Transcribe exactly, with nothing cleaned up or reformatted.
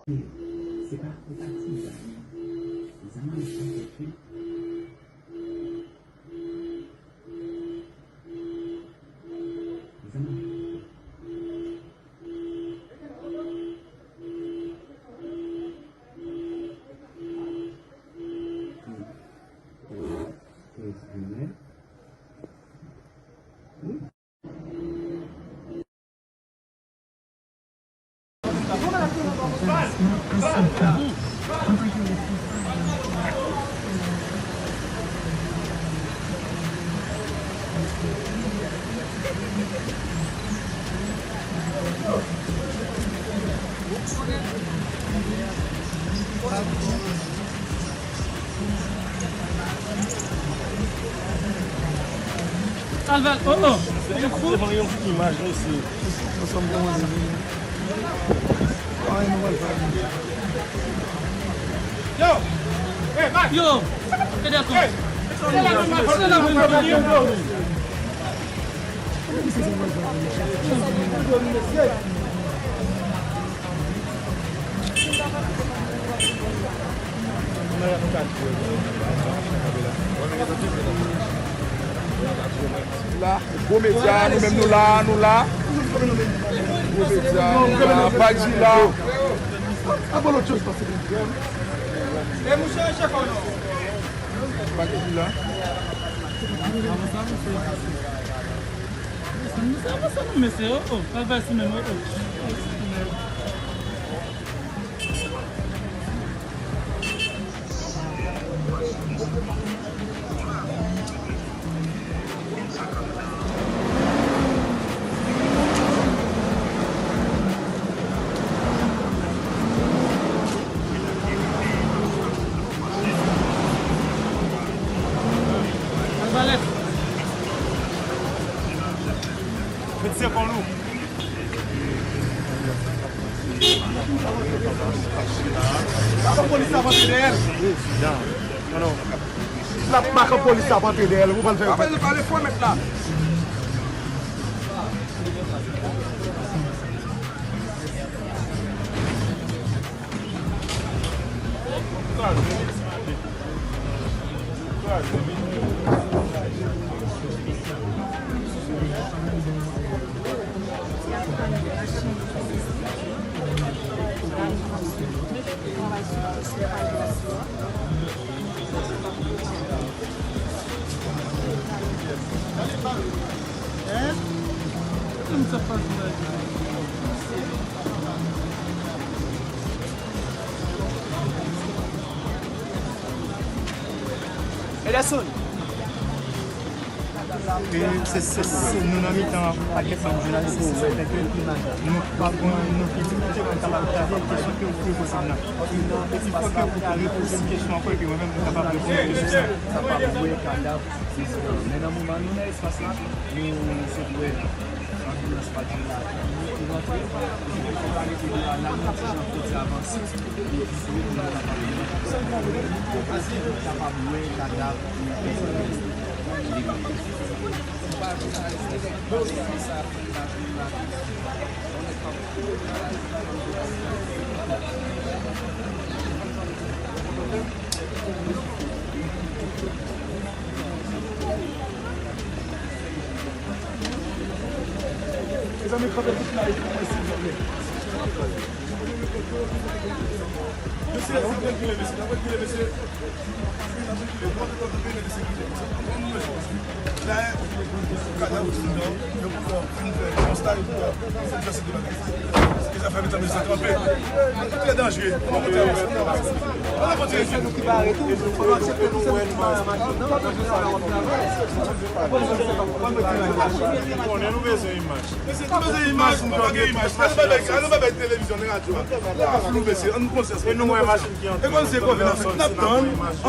Se pa, se pa ti zam, non. Zam an ap fèt, wi. Zam an ap fèt. Alval, oh, oh. Se yon ti imaj, mesye. Yo! Yo! Fedèko! Se la menm bagay. La, gwo medya, nou menm nou la, nou la. Gwo medya, nou la, Badji la. Badji la. Mesye, oh, oh, pa bay sou menm, oh, oh. Met se kon nou. Sa pa polis la pantre dèyè l. L ap makan polis la pantre dèyè l. Ou pral fè yo pale fò mèt la. Ederson. E se, se, se nou nan mitan pakèt bann jounalis isit, sa fè ke nou pa pran, nou ki di nou te konn kapab gade kesyon ke ou te poze m nan. Epi fò ke ou ta repoze m kesyon ankò, epi mwen menm, mwen kapab reponn ou kesyon sa. Sa pa bwè kadav prezidan. Men nan moman nou nan espas la, nou sot wè anbilans pa t vin la. Nou rantre, nou te pale de la, la nou ti jan fè ti avanse. Epi pou nou kapab, pou nou kapab wè kadav. Mezanmi, kanpe tout live pou mwen, silvouplè. Mesye, n ap rekile, mesye, n ap rekile, mesye. Konnen nou bezwen imaj. Mesye, nou bezwen imaj, nou pa gen imaj. Al bay, al bay televizyon, radyo a. Lè a, nou mesye, ann konsyans. E nou wè machin ki antre. E konn se kote n ap tann.